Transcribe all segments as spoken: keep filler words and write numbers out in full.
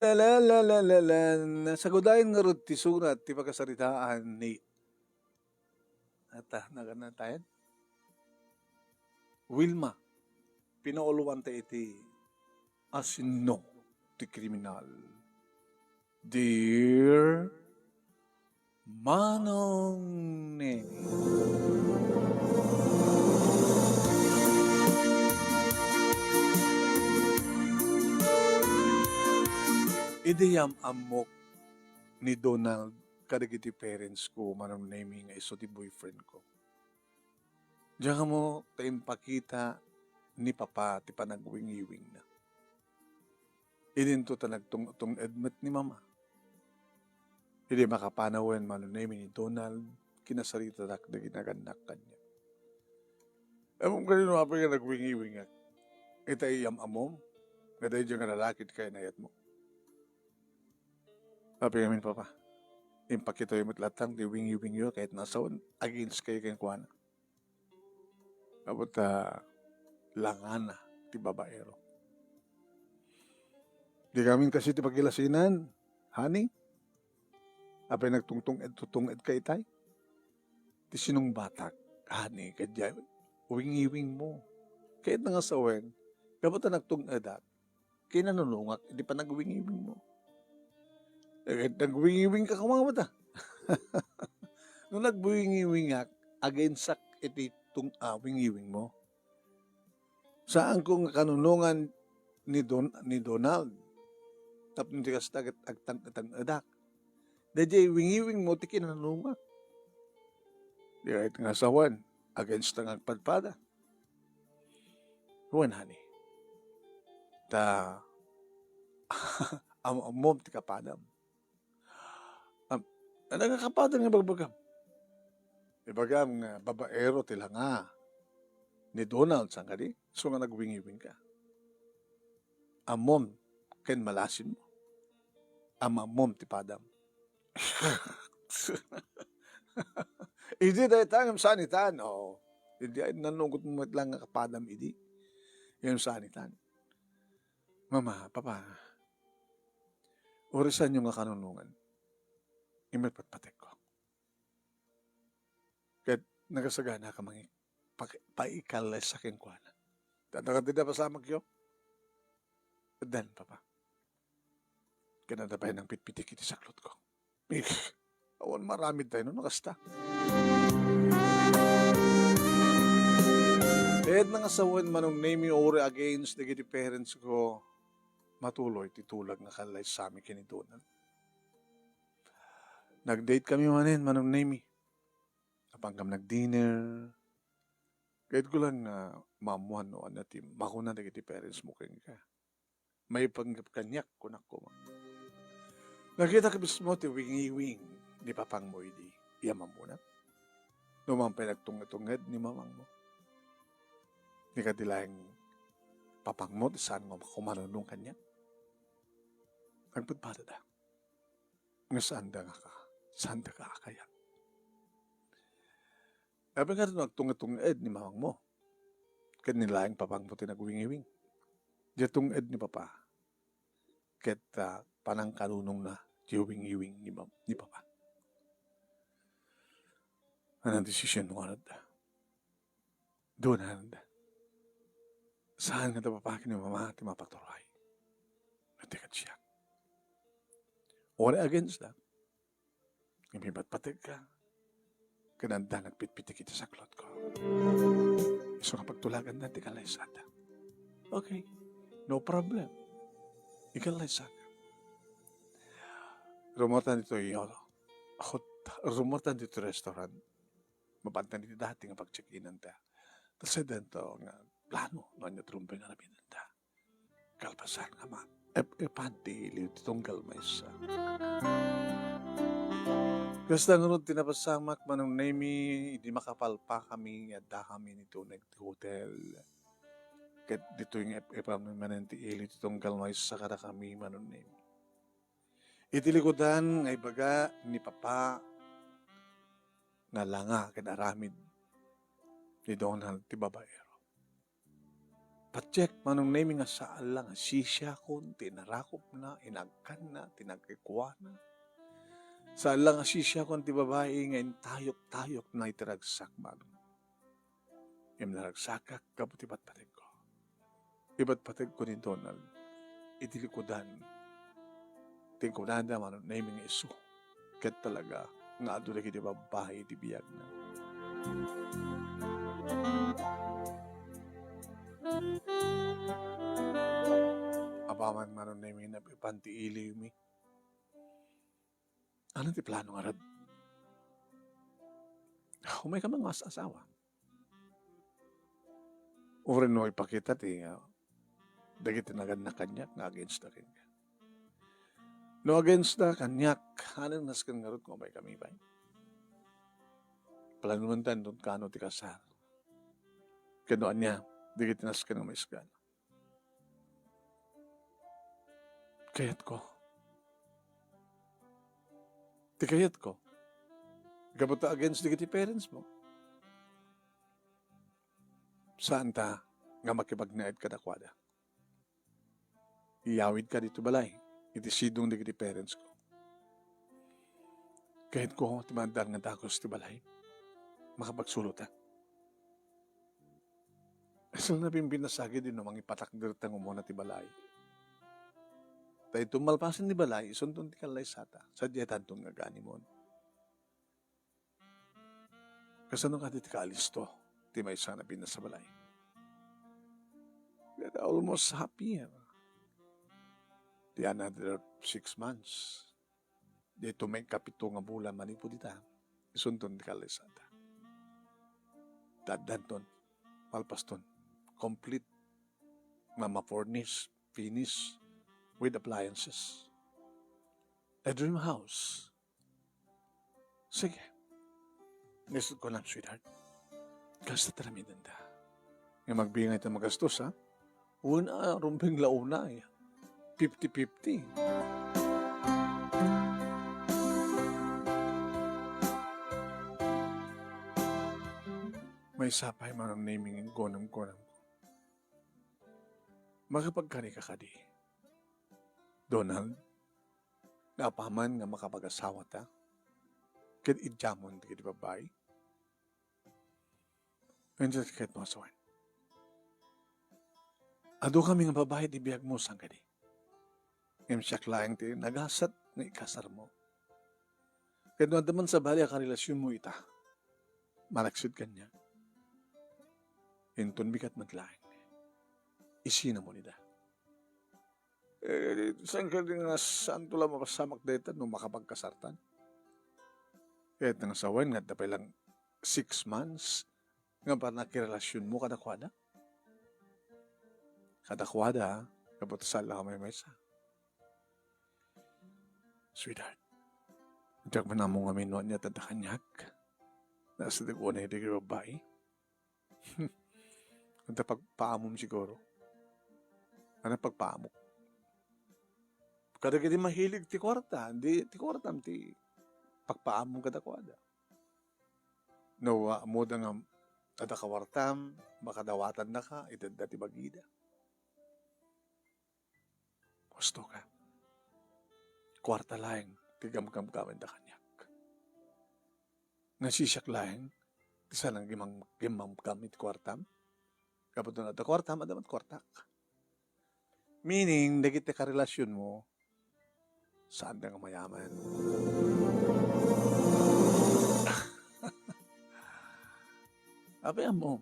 La, la, la, la, la, la. Sagudayen ngarud ti surat ti pakasaritaan ni, ata, nagana tayan? Wilma. Pinauluan ta iti asino ti kriminal. Dear Manong Neni. Idi yam-ammok ni Donald kadagiti parents ko, Manong Nemi, nga isu ti boyfriend ko. Diak ammo ta impakita ni Papa ti panagwingiwingna. Idinto ta nagtung-tung-ed met ni Mama. Idi makapanawen, Manong Nemi, ni Donald, kinasaritadak dagiti nagannak kaniak. Ammom kadi no apay nga nagwingiwingak? Ita iyam-ammom nga daydiay nga lalaki ti kainayatmo? Apay ngamin, Papa? Impakitayo met latta ti wingiwingyo ket no sawen, against kayo kenkuana. Apo ta langana ti babaero. Di kami kasi ti pagilasinan, honey. Apay nagtungtung-ed, tutunged ka itay? Ti sinungbatak, honey, kadya wingiwing mo. Kayat na nga sawen, kapag nagtung-edak, kinanunungak, di pa nagwingiwing mo. Eh, nagwingiwing ka kumang mata. No nagwingiwingak, against sak iti tung-, ah, wingiwing mo. Saan ko nga kanunungan ni Don-, ni Donald. Tapno ti kasta ket agtang-, agtang-edak. Daydiay wingiwing mo ti kinanunungak. Di ket nga sawen, against nga agpadpada. Wen, honey. Ta, am-, ammom ti kapadam. Am-, ano nga kapadam nga bagbagam? Ibagam nga babaero ti langa ni Donald, saan kadi? So nga nagwingiwing ka. Ammom ken malasin mo. Am-, ammom ti padam. Idi dayta ngem sanitan, oo. Idi ay nanugot mo met lang nga kapadam idi. Ngem sanitan. Mama, Papa, urisanyo nga kanunongan. Imet patpatekko. Ket nagasagana ka mangi-, paki-, paikalles sa kenkuana. Tatagan ti napasamakyo? Dan, Papa. Ken adda pay nang pitpitik iti saklotko. Eh, awan maramid tayo, no, nakasta. Ket nga sawen, Manong Nemi, uri against dagiti parents ko, matuloy ti tulag nga kallaysami ken ni Donald. Nag-date kami manen, Manong Nemi. Apan kam nag-dinner. Ket ko lang nga maammuan no ania ti makuna dagiti parents mo kenka. Maipanggep kaniak, kunak koma. Nakitak mismo ti wingiwing ni papangmo idi iya mammunak. No man pay nagtungtunged ni mamangmo. Ni kadi laeng papangmo ti saan nga kumanunong kaniak. Nagpadpadada. Nga saanda nga ka, saanda ka akayat. Apay nga no agtungtunged ni mamangmo. Ket ni laeng papangmo ti nagwingiwing. Diay tunged ni papa. Ket, ah, panangkanunongna ti wingiwing ni mam-, ni papa. Anong desisyon mo, anad? Donald, saan nga ta papa ken ni mama ti mapaturay? Iti ket siak. Uri against that. Ngem ipatpategka. Ken adda nagpitpitik iti saklotko. Isu nga pagtulaganda ti kalaysada. Okay. No problem. Ikallaysaka. Rumortan ditoy hot-, rumortan ditoy restaurant. Mapantan iti dati nga pag-check-inanta. Ta saydento nga plano no ania ti rumbeng nga aramidenta. Kalpasan nga ma-, ep-epan ti iliw ti tunggal maysa. Kasta ngarud ti napasamak, Manong Nemi, idi makapalpakami nga addakami iti uneg ti hotel. Ket ditoy nga ep-epan manen ti iliw ti tunggal maysa kadakami, Manong Nemi. Iti likudan nga ibaga ni Papa nga langa ken aramid ni Donald ti babaero. Patiek, Manong Nemy, nga saan la nga sisiakon ti inarakupna, inagkanna, ti nagikuana. Saan la nga sisiakon ti babai nga intayok-tayokna iti ragsak, Manong. Ngem naragsakak gapu ti patpategko. Ipatpategko ni Donald iti likudan ti kunada, Manong Nemy, nga isu ket talaga nga adu dagiti babbai iti biagna. Apaman, Manong Nemy, napipan ti iliwmi. Ano ti plano ngarud? Umayka man nga as-asawa. Uray no ipakita ti, ah, dagiti nagannak kaniak nga against da kenka. No against da kaniak, haanna nasken ngarud nga umaykami pay. Planuanta inton kano ti kasar. Ken no ania, dagiti nasken nga maisgan. Kayatko. Ti kayatko. Gapu ta against dagiti parents mo. Saanta nga makipagnaed kadakuada. Iyawidka ditoy balay iti sidong dagiti parents ko. Kayatko ti maaddaan nga dagus ti balay. Makapagsulota. Saan a pimpinasagid no mangipatakderta nga umuna ti balay. Ta inton malpasen ti balay, isunton ti kallaysata, sadiay tanton nga aganimon. Kasano kadi ti kaalisto ti maysa nga napintas a balay? Ket almost half year. Ti another six months. Daytoy maikapito nga bulan manipud ita, isunton ti kallaysata. Ta addanton, malpaston, complete nga ma-furnish, finish with appliances. A dream house. Sige. Lisod ko lang, sweetheart. Kasta ta ramidenda. Nga magbingay ta magastos, ha? Wen a rumbeng la unay. Fifty fifty. Maysa pay, Manong Nemy, nga gunam-gunam ko. Makapagkari ka kadi, Donald? Nga apaman nga makapag-asawa ta, ket idiamon dagiti babbai? Wen, ket no, asawen. Adu kami nga babbai ti biagmo, saan kadi? Ngem siak laeng ti nagasat nga ikasarmo. Ket no adda man sabali a karelasionmo ita, malaksid kaniak. Inton bigat met laeng, isinamon ida. Eh, saan kadi nga saanto la mapasamak dayta no makapagkasartan? Ket no, asawen, nga adda pay lang six months nga pannakirelasionmo kadakuada? Kadakuada, gapu ta saan la ka maymaysa. Sweetheart, diak man ammo ngamin no ania ti adda kaniak. Naasideg unay dagiti babbai. Adda pagpaamom siguro. Ano pagpaamok? Kadagiti mahilig ti kuarta, di ti kuartam ti pagpaamom kadakuada. No, ah, ammoda nga adda kawartam, makadawatannaka, itedda ti bagida. Husto ka. Kuarta laeng ti gamgamgamenda kaniak. Nga sisiak laeng ti saan a gimam-, gimamgam iti kuartam? Gapu ta no adda kuartam, adda met kuartak. Meaning, dagiti karelasionmo, saanda nga mayaman. Apay ammo?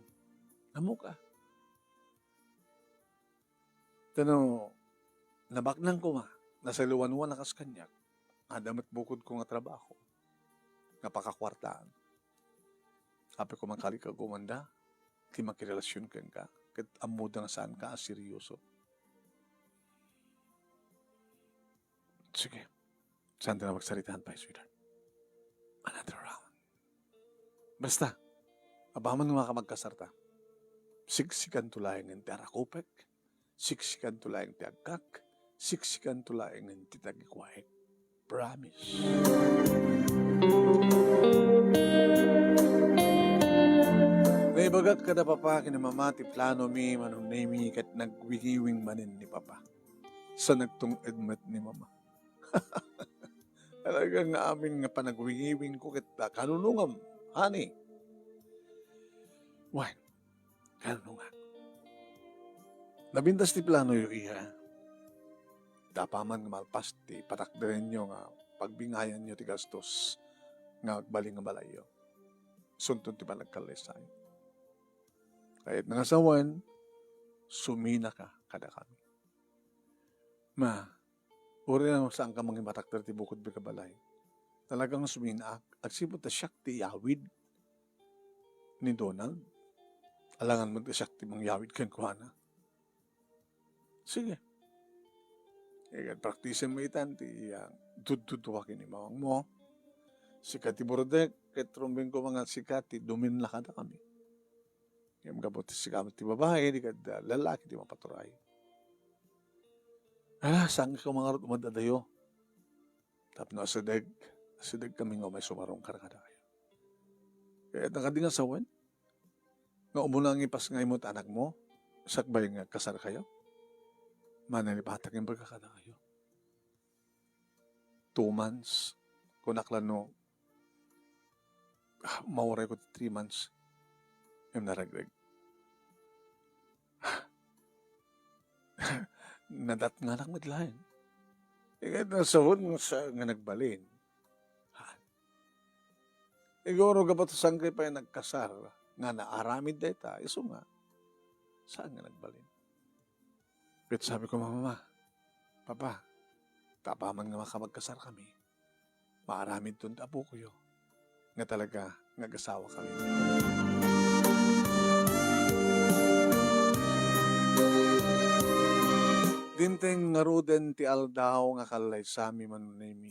Ammoka. Ta no, nabaknang koma, nasaliwanwanak kas kaniak, adda met bukodko nga trabaho, nga pakakuartaan. Apay koma nga kalikagumanda ti makirelasion kenka, ket ammoda nga saanka a seryoso. Sige. Saanto nga magsaritaan pay, sweetheart. Another round. Basta, apaman nga makapagkasarta, siksikanto laengen ti arakupek, siksikanto laeng ti agkak, siksikanto laengen ti tagikuaek. Promise. Ibagak kada papa ken mama ti planomi, Manong Nemi, ket nagwingiwing manen ni papa. Sa nagtung-ed met ni mama. Talaga nga amin nga panagwingiwingko ket, ah, kanunongam, honey. Wen, kanunongak. Nabintas ti planoyo, iha. Apaman nga malpas ti patakderenyo nga pagbingayanyo ti gastos nga agbalin nga balayyo. Sunton ti panagkallaysayo. Kayatna nga sawen, suminaka kadakami. Ma, uray nga saanka mangipatakder ti bukodmi nga balay, talaga nga suminaak, agsipud ta siak ti iyawid ni Donald. Alangan met ta siak ti mangyawid kenkuana. Sige. Iket, praktisen mo itan ti, ah, tudtudtuak ken ni mamangmo. Sika ti burdek, ket rumbeng koma nga sika ti duminla kadakami. Ngem gapu ti sika ti babai, di kad, ah, lalaki ti mapaturay. Ala, saan ka mangarud umad adayo? Tapno asideg, asideg kami nga umay sumarong kadakayo. Kayatna kadi nga sawen? Nga umuna nga ipasngaymo ti anakmo, sakbay nga agkasarkayo? Manalipatak nga imbagak kadakayo. Two months, kunak la no, ah, maurayko ti three months. Ngem naregreg. Nadatnganak met laeng. Iket, nasawen nga sa, nga nagbalin. Ha? Siguro gapu ta saan kayo pay nagkasar nga naaramid dayta, isu nga, saan nga nagbalin? Ket sabi ko, "Mama, Papa, ta apaman nga makapagkasar kami, maaramid ton ti apokoyo nga talaga nga agasawa kami." Dimteng ngaruden ti aldaw nga kallaysami, Manong Nemi,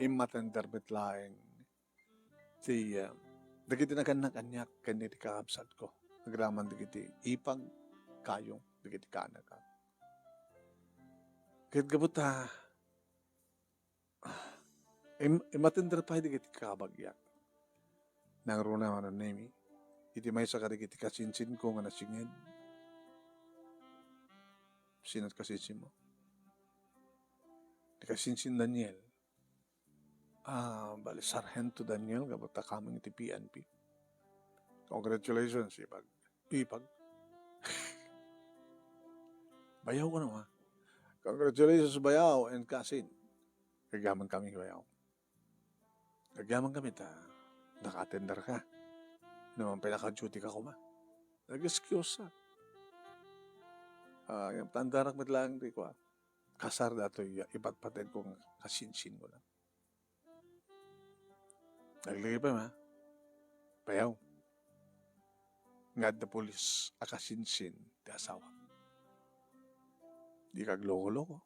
immatender met laeng ti, ah, dagiti nagannak-aniak ken iti kakabsatko, agraman dagiti ipag, kayong, dagiti kaanakak. Ket gapu ta, ah, im-, immatender pay dagiti kabagiak. Nangruna, Manong Nemi, iti maysa kadagiti kasinsinko nga nasinged. Sino ti kasinsinmo? Ti kasinsin Daniel. Ah, bali, Sargento Daniel, gapu ta kameng iti P N P. Congratulations, ipag. Ipag. Bayaw kano, ha? Congratulations, bayaw and cousin. Agyaman kami, bayaw. Agyaman kami ta naka-attender ka. Naman pay naka-duty ka koma. Nag-excuse ka. Ah, yung tandarak met lang di ko, ah. Kasar datoy, ya, ipatpatid ko nga kasinsin ko lang. Naglagay pa, ma. Payaw. Nga adda pulis a kasinsin ti asawa. Di ka gloko-loko.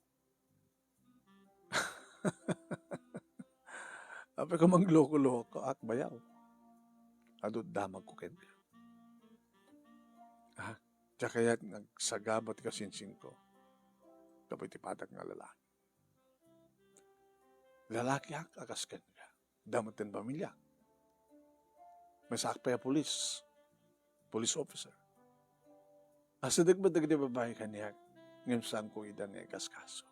Apay ka mangloko-loko, ak bayaw. Adu damag ko ken. Ah, diak kayat nga agsagaba ti kasinsin ko. Kapoy ti padak nga lalaki. Lalaki ak, a kas kenka. Damot ten pamilya. Masaak pay a pulis. Police officer. Asideg met dagiti babai kaniak, ngem saanko ida nga ikaskaso.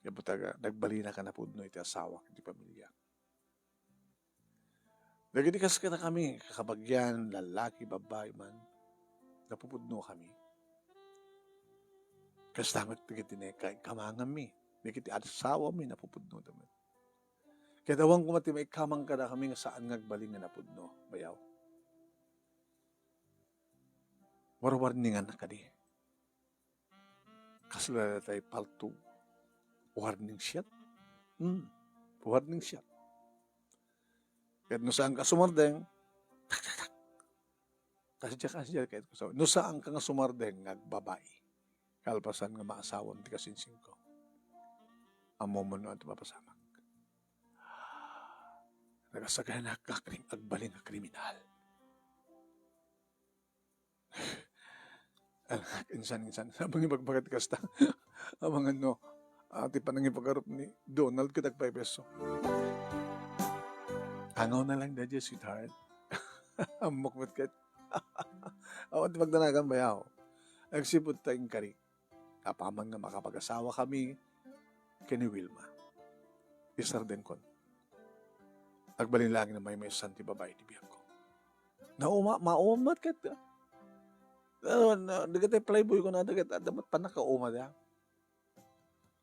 Gapu ta nagbalin a napudno iti asawak iti pamilya. Dagiti kas kadakami, kakabagian, lalaki, babbai man, napupudno kami. Kasta met dagiti ne-, ka-, kamanganmi, dagiti asawami, napupudno da met. Ket awan koma ti maikamang kadakami nga saan nga agbalin nga napudno, bayaw. Warwarningan kadi. Kasla tay palto. Warning shot. Hmm. Warning shot. Ket no saan ka sumardeng, tak, tak, tak. Kasdiay, kasdiay, ket no saan ka nga sumardeng nga agbabai, kalpasan nga maasawam ti kasinsingko. Ammom no ania ti mapasamak. Nagasaganak nga krim-, agbalin nga kriminal. Insan, insan. Sabang ibagbagat kasta. Amangan no, ah, ti panangipagarup ni Donald ket agpaypeso. Angaw na lang daydiay, sweetheart. Ammok met ket. Awan ti pagdanagan, bayaw. Agsipud ta inkari, apaman nga makapag-asawa kami ken ni Wilma, isardengkon. Agbalin laeng a maymaysan ti babai ti biagko. Nauma-, mauma met ket, ah, na, dagiti playboy ko na dagiti, adda met pannakauma da.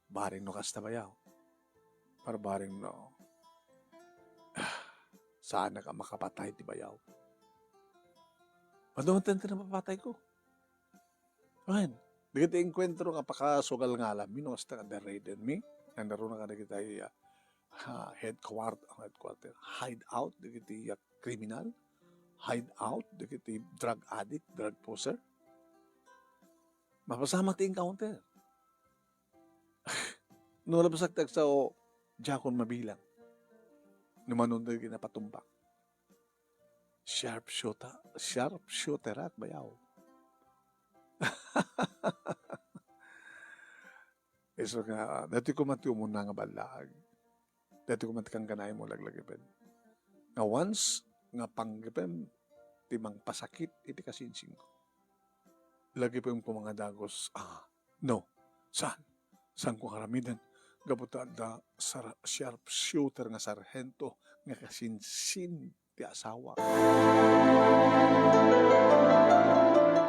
Bareng no kasta, bayaw. Barbareng no, saanak a makapatay ti bayaw. Madu met ti napapatayko. Wen, dagiti enkuentro nga pakasugal nga alam, no kasta nga The Raiden Me, nga naruna kadagiti, ah, ah, headquart-, headquarter, hideout, dagiti, ah, kriminal, hideout, dagiti drug addict, drug pusher. Mapasamak ti encounter. No labsak ti agsao, diakon mabilang. No mano dagiti napatumbak. Sharp shooter, sharp shooter ak, bayaw. Isu nga, dati ko man ti umuna nga ballaag. Dati ko man ti kangkanayon mo laglagipen. Nga once nga panggipem ti mangpasakit iti kasinsinko. Lagipem ko nga dagus, ah, no, saan? Saan ko aramiden? Gapu ta adda sar-, sharpshooter nga sarhento nga kasinsin ti asawa.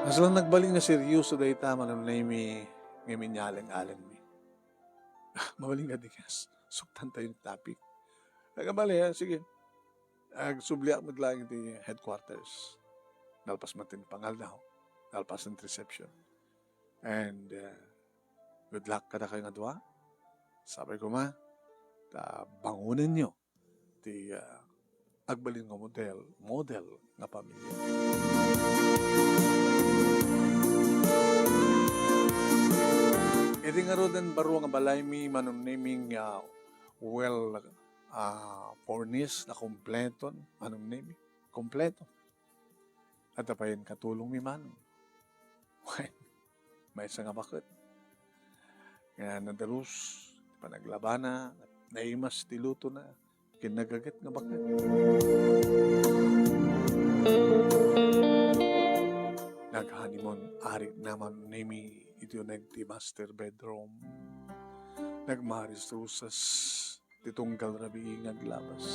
Kasla nagbalin nga seryoso dayta, Manong Nemy, nga inyaleng-alengmi. Ah, mabalin nga di kas, suktan tayo yung topic. Nagabali, ha? Sige. Agsubliak met laeng iti headquarters. Nalpas met ti pangaldaw. Nalpas ti reception. And, uh, good luck kadakayo nga dua. Sapay koma, ta bangonenyo ti, ah, agbalin nga model, model nga pamilya. Iti ngaruden baro nga balaymi, Manong Nemy, nga well, ah, furnished, nakompleto, Manong Nemy. Kompleto. Adda pay katulongmi, Manong. Wen, maysa nga baket nga nadalus ti panaglabana, naimas ti lutona, ken nagaget nga baket. Nag-honeymoon arikna, Manong Nemy, iti uneg ti master bedroom. Nagmaris-rusas ti tunggal rabii nga aglabas.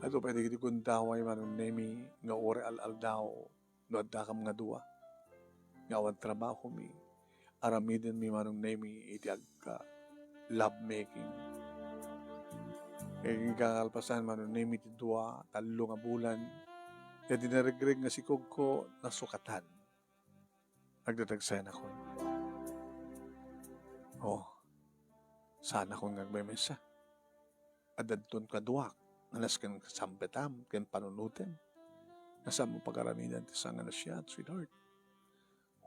Adu pay dagiti gundaway, Manong Nemy, nga uray al-aldaw no addakam nga dua nga awan trabahomi, aramidenmi, Manong Nemy, iti agka love making. Kay kalpasan, Manong Nemy, ti dua, tallo nga bulan, daydi naregreg nga sikogko, nasukatan. Nagdadagsayanakon. Oh, saanakon nga agmaymaysa. Addanton kaduak nga nasken sambetam ken panunotem. Nga saanmo pagaramiden ti sanganasia, sweetheart.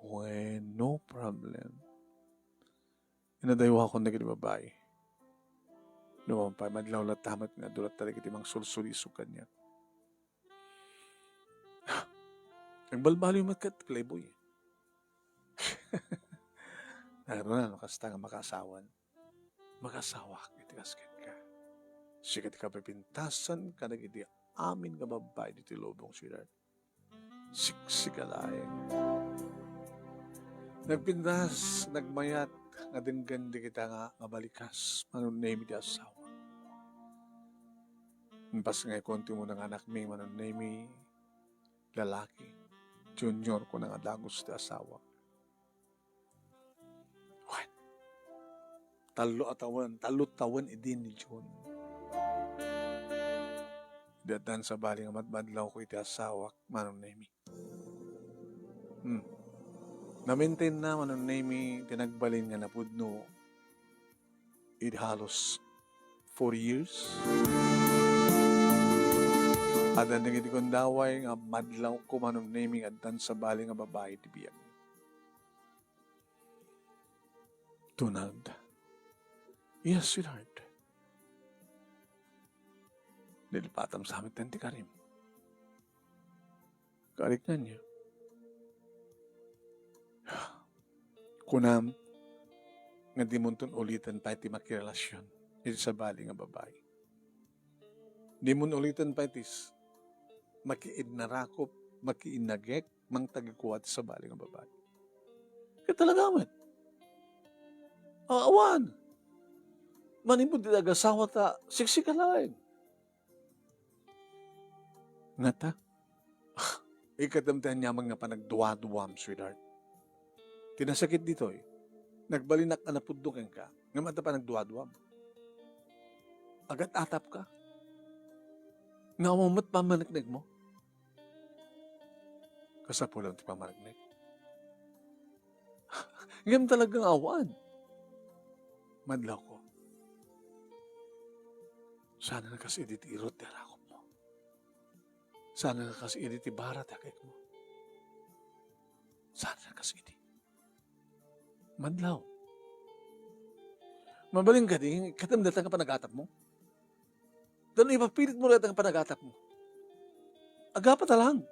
Well, no problem. Inadaywakon dagiti babai. No, pay madlaw latta met nga adu latta dagiti mangsulsulisog kaniak. Agbalbaliw met ket playboy. Naruna no kasta nga makaasawan. Makaasawaak iti kaskenka. Sika ti kapipintasan kadagiti amin nga babbai ditoy lubong, sweetheart. Siksika laeng. Nagpintas, nagmayat, nga denggen dagita nga, nga balikas, Manong Nemy, ti asawa. Impasngayko ti umuna nga anakmi, Manong Nemy, lalaki. Junior ko na nga dagus ti asawa. Wen, tallo a tawen, tallo tawen idi ni June. Di addan sabali nga madmadlawko iti asawak, Manong Nemy. Hmm. Na-maintain na, Manong Nemy, ti nagbalin nga napudno iti halos four years. Addan dagiti gundaway nga madlawko, Manong Nemy, nga addan sabali nga babai ti biag. Donald. Yes, sweetheart. Nilipatam sa amin ti karim. Karik na niya. Kunam, nga di mo uliten pay ti makirelasyon iti sabali nga babai. Di mo uliten pay ti s-, makiinnarakup, makiinnagek, mangtagikuwa ti sabali nga babai. Ket talaga met. A-, awan. Manipud ti agasawa ta, siksika laeng. Ngata? Ah, ikadam ti aniaman nga panagduaduam, sweetheart. Ti nasakit ditoy, nagbalinak a napudno kenka, ngem adda panagduaduam. Agat-atapka. Nga awan met pammaneknekmo. Kasapulan ti pammaneknek. Ngem talaga nga awan. Madlawko. Saan a kas idi ti irut ti arakupmo. Saan a kas idi ti bara ti akekmo. Saan a kas idi. Madlaw. Mabalin kadi, katem dayta nga panagatapmo? Tapno ipapilitmo dayta nga panagatapmo. Agapa ta lang.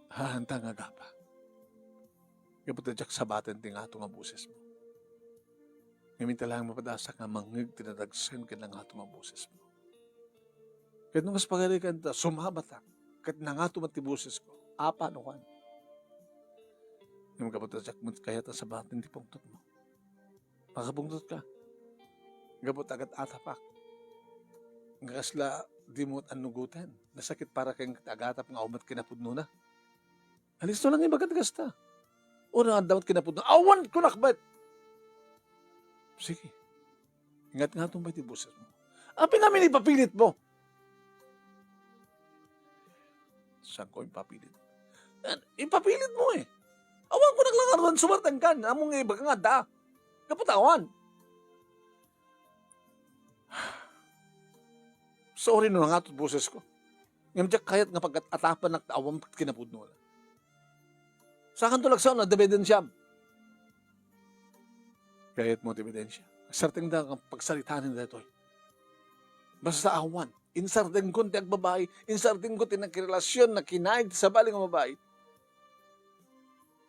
Haanta nga agapa. Gapu ta diak sabaten ti ngato nga bosesmo. Ngem inta lang mapadasak nga mangngeg ti nadagsen ken nangato nga bosesmo. Ket no kas pagarikan ta, sumabatak, ket nangato met ti bosesko. Apano kuan? Ngem gapu ta diak met kayat a sabaten ti pungtotmo. Makapungtot ka. Gapu ta agat-atapak. Nga kasla dimo annugoten. Nasakit para ken agatap nga awan met kinapudnona. Alisto lang ibagat kasta. Una, adda met kinapudno. Awan kunak met. Sige. Ingat-ngatom pay ti bosesmo. Apay ngamin ipapilitmo? Saanko ipapilit? Eh, ipapilitmo eh. Awan kunak lang aruan sumartengkan. Ammom nga ibaga nga adda. Gapu ta awan. Sorry no nangato ti bosesko. Ngem diak kayat nga pagkat-atapanak ta awan kinapudnona. Saanto lagsaw no adda ebidensiam? Kayatmo ti ebidensia? Agsardengda nga pagsaritaen daytoy. Basta awan. Insardengko ti agbabai, insardengko ti nakirelasion, nakinaig ti sabali nga babai.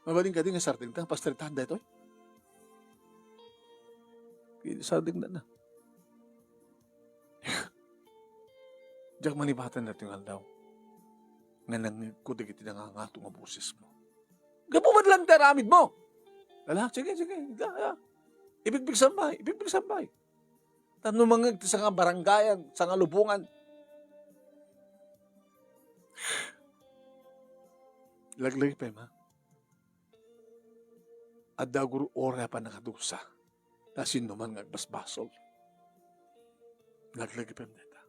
Mabalin kadi nga sardengta, pagsaritaen daytoy? Sardengda na. Diak manibatan daytoy nga aldaw nga nangngegko dagiti nangangato nga bosesmo. Gapu met lang ti aramidmo. Ala, sige, sige, ida, ida. Ipigpigsambay, ipigpigsambay. Tapno mangngeg ti sanga barangayan, sanga lubongan. Laglagi pay, ma. Adda guru oray a pannakadusa. Ta sinoman nga agbasbasol. Laglagi pay dayta.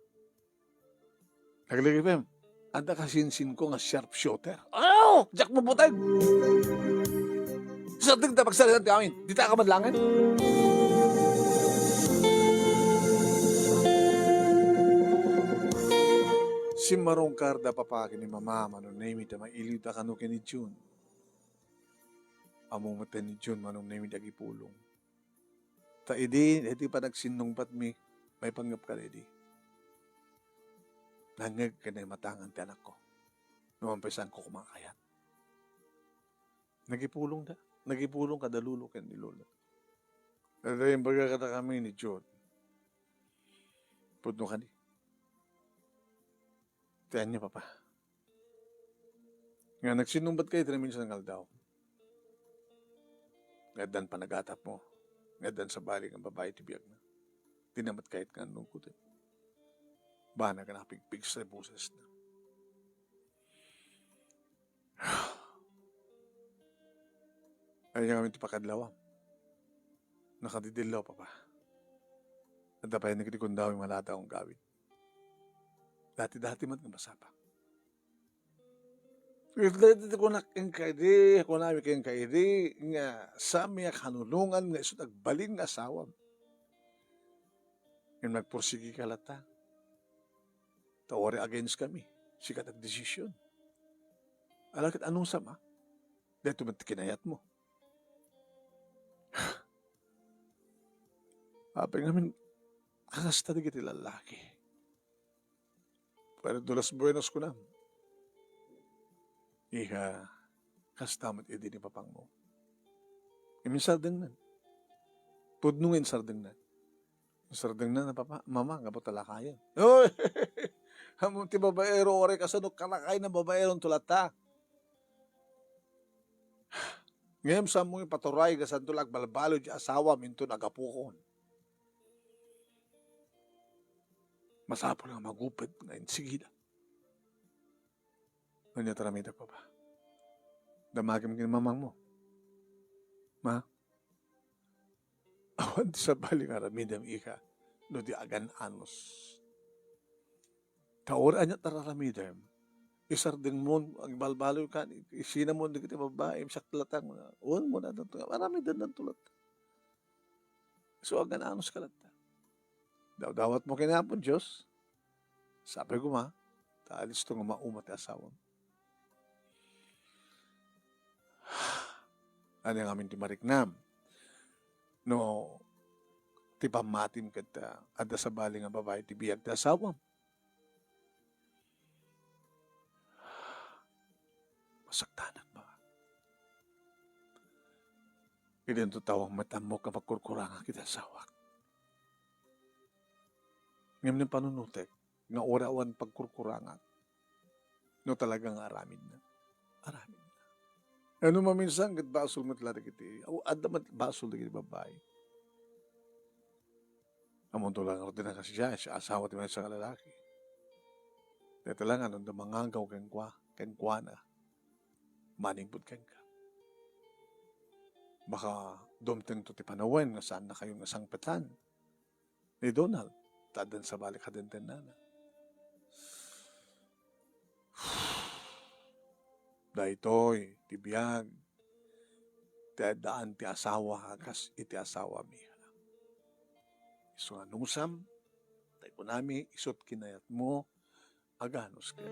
Laglagi pay. Adda kasinsinko nga sharpshooter. Aw! Diak mabuteng! Sardengta pagsaritaen ti amin. Dita ka man laeng. Simmarungkar da papa ken ni mama, Manong Nemi, ta mailiwda kano ken ni Jun. Ammo met ni Jun, Manong Nemi, ti agipulong. Ta idi, iti panagsinnungbatmi, maipanggep kadi idi. Nangngeg ken naimatangan ti anakko. Numan pay saanko koma a kayat. Nagipulongda. Nagipulong kada lolo ken ni lola. Dayta imbaga kadakami ni Jun. Pudno kadi. Ti ania, papa. Nga nagsinnungbat kayo iti naminsan nga aldaw. Nga addan panagatapmo. Nga addan sabali nga babai ti biagna. Di na met kayat nga annungkoten. Bana nga napigpigsa ti bosesna. Ania ngamin ti pakadlawam? Nakadidillaw, papa. Adda pay nagdi kundaw maladaw nga gawid. Dati-dati met nga masapa. Ket daytoy ti kunak kenka idi, kunami kenka idi, nga saanmi a kanunongan nga isu ti agbalin nga asawam. Ngem nagpursigi ka latta. Ta uray against kami, sika ti agdesision. Ala ket anusam a? Daytoy met ti kinayatmo. Apay ngamin, kakasta dagiti lallaki. Pero de los buenos kunam. Iha, kasta met idi ni papangmo. Insardengnan. Pudno nga insardengnan. Insardengnan a papa, mama, gapu ta lakayen. Oy! Ammom ti babaero, uray kasano, kalakay na babaero ti latta. Ngem saanmo ipaturay nga saanto la agbalbaliw ti asawam inton agapukon. Masapul nga magupet nga insigida. Ania ti aramidek, Baba? Damagem ken mamangmo. Ma? Awan ti sabali nga aramidem, iha, no di agan-anos. Ta uray ania ti aramidem, isardengmon, agbalbaliwkan, isinamon dagiti babaim, siak latta nga, wen mo na, aramidennanto latta. So, agan-anos ka latta. Dawdawatmo ken Apo Dios, sapay koma, ta alisto nga mauma ti asawam. Ania ngamin ti mariknam? No, ti pammatim ket, ah, adda sabali nga babai ti biag ti asawam. Masaktanak, Baba. Idinto tawang met ammok a pagkurkurangak iti asawak. Ngem no panunotek, nga uray awan pagkurkurangak, no talaga nga aramidna, aramidna. Ngem no maminsan ket basol met la dagiti, aw, adda met basol dagiti babai. Ammonto la ngarud ti nakasiasino, asawa ti maysa nga lalaki. Dayta la nga no adda mangagaw kenkua-, kenkuana, manipud kenka. Baka dumtengto ti panawen nga saannakayo nga sangpetan ni Donald, ta addan sabali kadentennana. Daytoy ti biag ti addaan ti asawa a kas iti asawami. Isu nga anusam, tay kunami, isut' kinayatmo, aganus ket.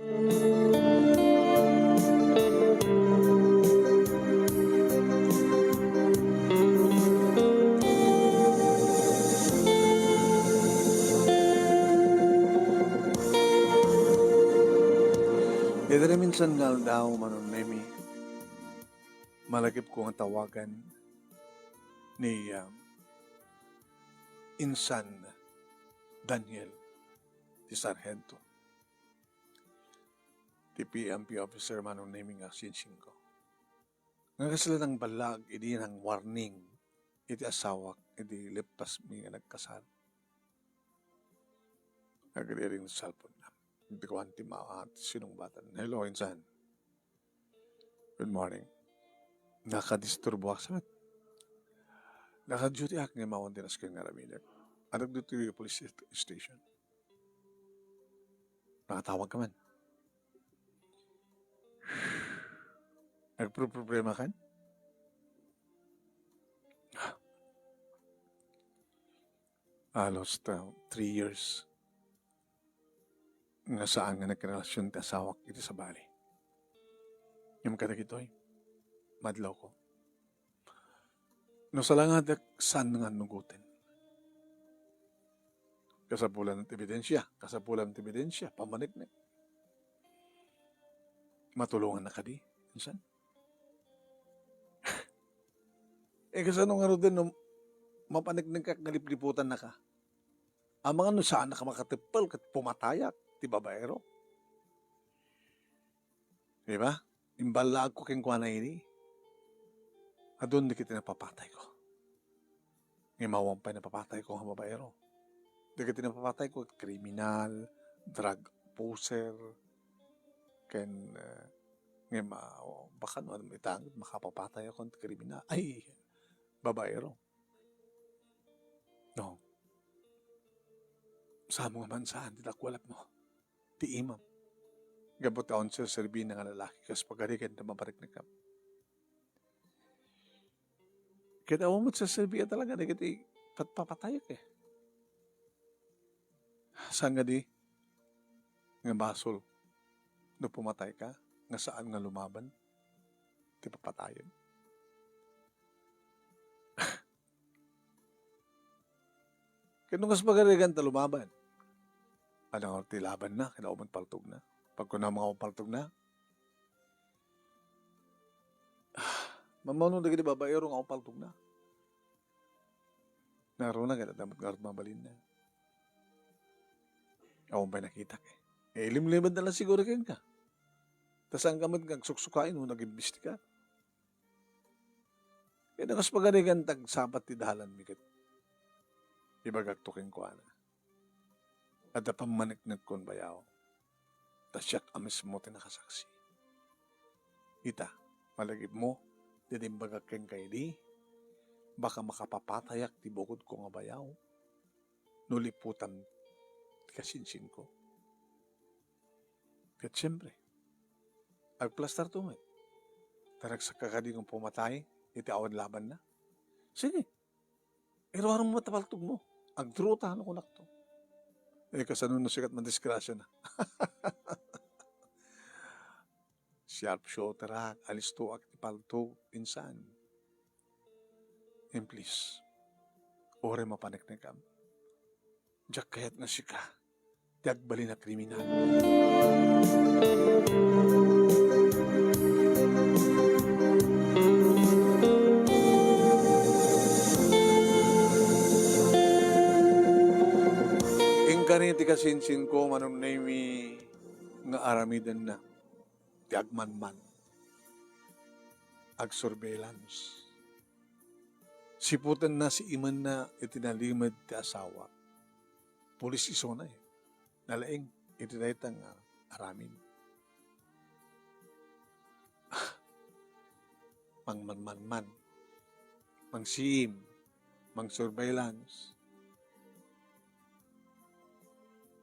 Iti naminsan nga aldaw, Manong Nemi, malakipko nga tawagan ni, ah, Insan Daniel ti Sargento, ti P M P officer, Manong Nemi, nga sinsinko. Nga kasla nangballag idi nang-warning iti asawak idi leppasmi nga nagkasar. Agriring ti cellphone-na. Iti kuan ti ma-, ah, sinungbatan. "Hello, Insan. Good morning. Nakadisturboak sa met. Naka-duty-ak ngem awan ti nasken nga aramidek. Adda ditoy police st-, station. Nakatawag ka man. Nagproproblema kan?" Halos, uh, three years nga saan nga nagkarelasion ti asawak iti sabali. Ngem kadagitoy, madlawko. No salangadak, saan nga annugoten. Kasapulan ti ebidensia, kasapulan ti ebidensia, pammaneknek. Matulongannak kadi, Insan? Eh, kasano ngaruden no mapaneknekak nga lipliputannaka? Amangan no saannaka makateppel ket pumatayak ti babaero. Di ba? Imballaagko kenkuana idi. Adun dagiti napapatayko. Ngem awan pay napapatayko nga babaero. Dagiti napapatayko, kriminal, drug pusher, ken, eh, ngem, ah, baka no, itangit, makapapatayakon ti kriminal. Ay, babaero. No. Saanmo nga man saan ti dakualatmo. Ti imam. Gapu ta awan serserbina nga lalaki kas pagarigan ta mapariknekam. Ket awan met serserbia talaga dagiti pat-, papatayek, eh. Saan nga di nga basol no pumatayka nga saan nga lumaban ti papatayen? Ket no kas pagarigan ta lumaban, adda nga ti labanna, ket awan paltogna. Pagkunam nga awan paltogna, mamano dagiti babaero nga awan paltogna. Naruna ket adda met ngarud mabalinna. Awan pay nakitak, eh. Eh, limlimed na lang siguro kenka. Ta saanka met nga agsuksukain wenno agimbestigar. Ket no kas pagarigan ta agsabat ti dalanmi ket ibagakto kenkuana. Adda pammaneknekkon, bayaw. Ta siak a mismo ti nakasaksi. Ita, malagipmo, ti imbagak kenka idi, baka makapapatayak ti bukodko nga bayaw no liputam ti kasinsinko. Ket siempre, agplastarto met. Ta nagsaka kadi nga pumatay iti awan labanna? Sige, iruarem met ti paltogmo. Agdruta no kunakto. Eh, kasano no sikat madisgrasiana? Sharpshooterak, alistoak ti paltog, insan. And please, uray mapaneknekam, diak kayat nga sika ti agbalin a kriminal. Inkari ti kasinsinko, Manong Nemy, nga aramidenna ti agmanman, agsurveillance. Siputenna, siimenna iti nalimed ti asawa. Pulis isuna, eh. Nalaing iti dayta nga aramid. Mangmanmanman, mangsiim, mangsurveillance.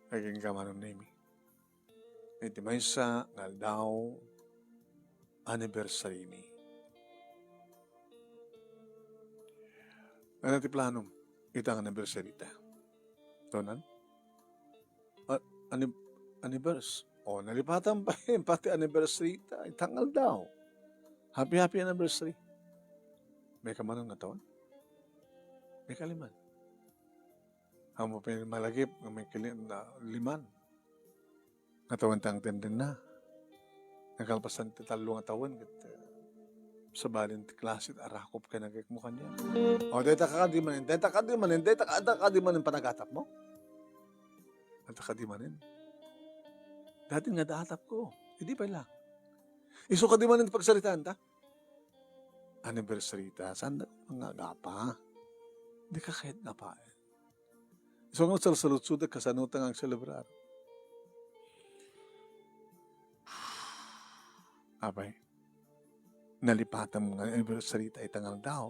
Agingga, Manong Nemy. Iti maysa nga aldaw, anniversary mi. Ania ti planom ita nga anniversary ta? Tonan? A-, anni-, annivers-, o, nalipatan pa, pati anniversary ta, ita nga aldaw. Happy, happy anniversary. May kamanon nga taon? May kaliman. Ammom pay malagip nga may kali-, na, liman. Nga tawen ti angtendna. Nakalpasan ti tallo nga tawen, ket, eh, sabali ti klase ti arakop ken agekmo kaniak. O, dayta kadi manen, dayta kadi manen, dayta ka-, dayta kadi manen panagatapmo? Dayta kadi manen. Dayta nga adda atapko. Idi pay lang. Isu kadi manen ti pagsaritaanta? Anniversary ta, saanda nga agapa. Dika kayat nga apaen. Isu nga salsaludsodak kasano ta nga agselebrar. Apay, nalipatam nga anniversary ta ita nga aldaw.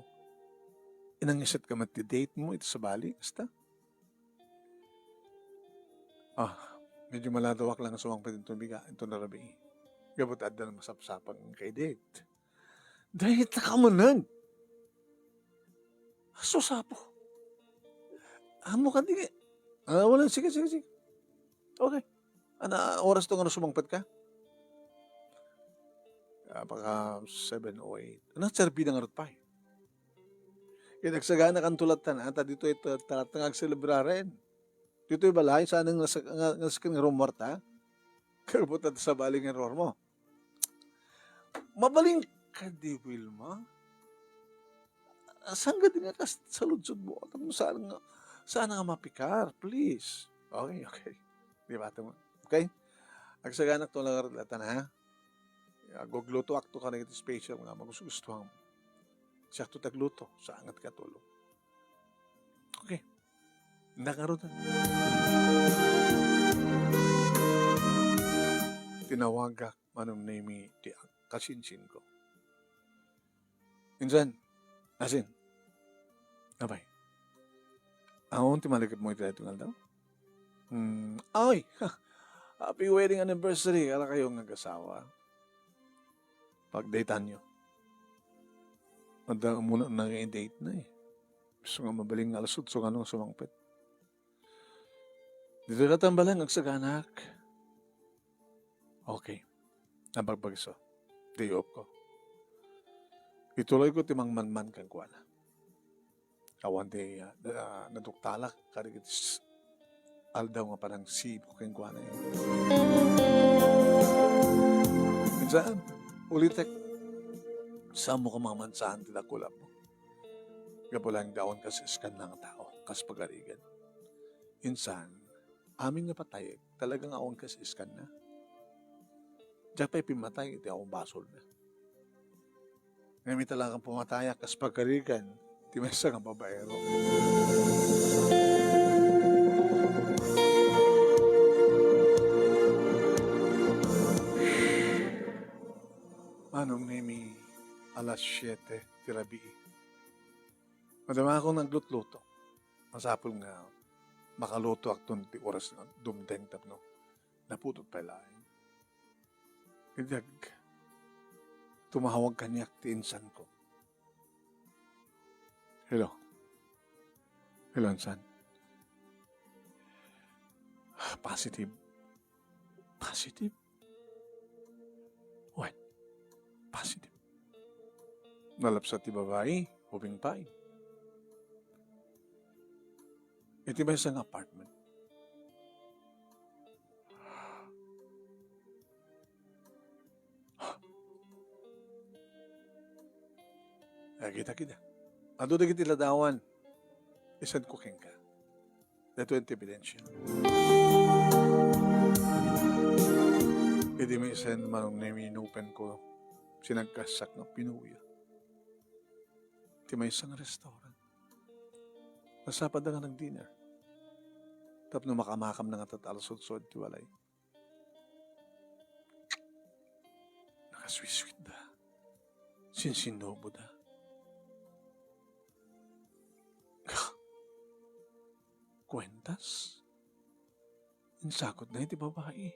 Inangisetka met ti date mo iti sabali, kasta? Ah, medyo maladawak lang a sumangpet inton biga, inton a rabii. Gapu ta adda masapsapang nga i-date. Dayta ka manen. Sus, Apo. Ammok kadi nga. Ah, wala. Sige, sige, sige. Okay. Ania orasto nga sumangpet ka? Ah, baka seven o eight. Ania, serbi na ngarud pay. Ket agsaganakanto latta, ta ditoy ta, ta, ta nga agselebraren. Ditoy balay, saan nga nas-, nga, nga nasken nga rummuarta? Kagbutan ta sabali nga rummuar mo. Mabalin kadi, Wilma? Saan kadi nga kas-, saludsodmo? Tapno saan nga, saan nga mapikar, please. Okay, okay. Di ba, tama? Okay? Agsaganak to lang latta, ha? Aglutoak to kadagiti special nga magustuhan. Siak to ti agluto, saan nga ti katulong. Okay. Nakarutan. Tinawagak, Manong Nemy, ti kasinsinko. Insan, asin. Apay. Awan ti malagipmo iti daytoy nga aldaw? Hmm, ay! Happy wedding anniversary, kadakayo nga agasawa. Pagdatanyo. Adda umuna nga i-date na eh. Isu nga mabalin nga alas otso nga sumangpet. Ditoy latta balay nga agsaganak. Okay. Nabagbagso. Day off ko. Ituloyko ti mangmanman kenkuana. Awan ti, ah, na-, naduktalak kadagiti s-, aldaw nga panangsiibko kenkuana. Insan, ulitek, saanmo a mamansaen ti dakulapmo. Gapu laeng ta awan kas-, kas-, kas-, nga tao, kas pagarigan. Insan, amin nga patayek, Talaga nga awan kas iskanna. Diak pay pimmatay iti awan basolna. Ngem ita laeng pumatayak kas pagarigan ti maysa nga babaero. Manong Nemi, alas siete ti rabii. Madama akong naglutluto. Masapul nga makalutoakton ti oras nga dumteng tapno naputot pay laeng. Diak, tumawag kaniak ti insanko. Hello. Hello, insan. Positive. Positive? Wen, positive. Nalabsat ti babai, ubing pay. Iti maysa nga apartment. Agita-kita. Adu dagiti ladawan. Isanko kenka. Daytoy ti ebidensya. Idi maysa Manong Nemi, inupenko, sinagkasak nga pinuya. Ti maysa nga restaurant. Nasapadda nga nag-dinner. Tapno makamakam na nga ta alas otso ti walay. Nakasweet-sweet da. Sinsinnubo da. Kuentas? Insakot na iti babai.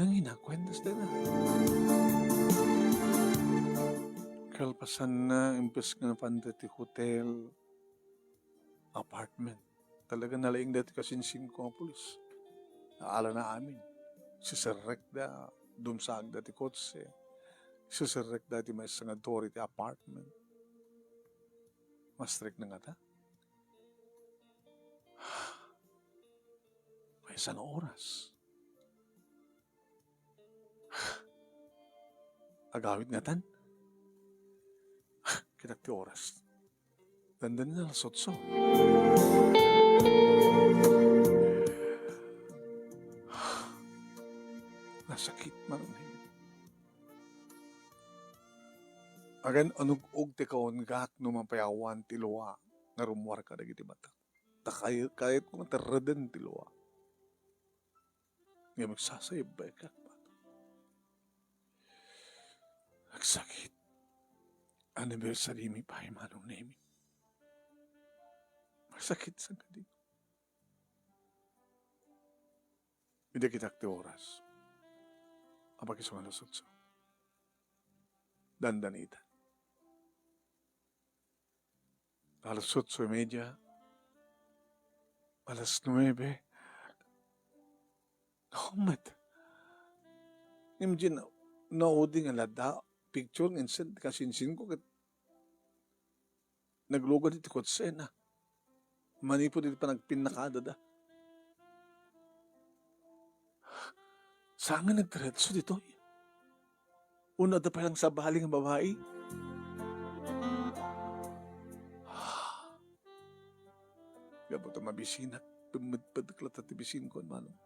Nangina, kuentas da na. Kalpasan na, imbes nga napan da ti hotel, apartment. Talaga nalaing dati kasinsinko nga pulis. Naala na amin. Siserrek da, dumsaag da ti kotse. Siserrek da ti maysa nga door iti apartment. Mastrek na ngata. Maysa nga oras. Agawid ngatan. Kitak ti oras. Dandan na alas otso. Nasakit man unin. Agan anug-og ti kaunggaak no mapayawan ti lua nga rummuar kadagiti matak. Ta kay-, kayatko nga terreden ti lua. Ngem agsasaybaykak, Manong. Agsakit. Anniversary mi pay, Manong Nemi. Agsakit sangkadi. Idi kitak ti oras. Apay, isu nga alas otso. Dandanitan. Alas otso y media. Alas nuebe. Nahumet. Ngem diay na-, naudi nga lada picture nga insent kasinsinko ket naglugad iti kotsena. Manipud iti panagpinnakadada. Saan nga nagdiretso ditoy? Wenno adda pay laeng sabali nga babai? Gapu ta mabisinak, pemmedpedek latta ti bisinko, Manong.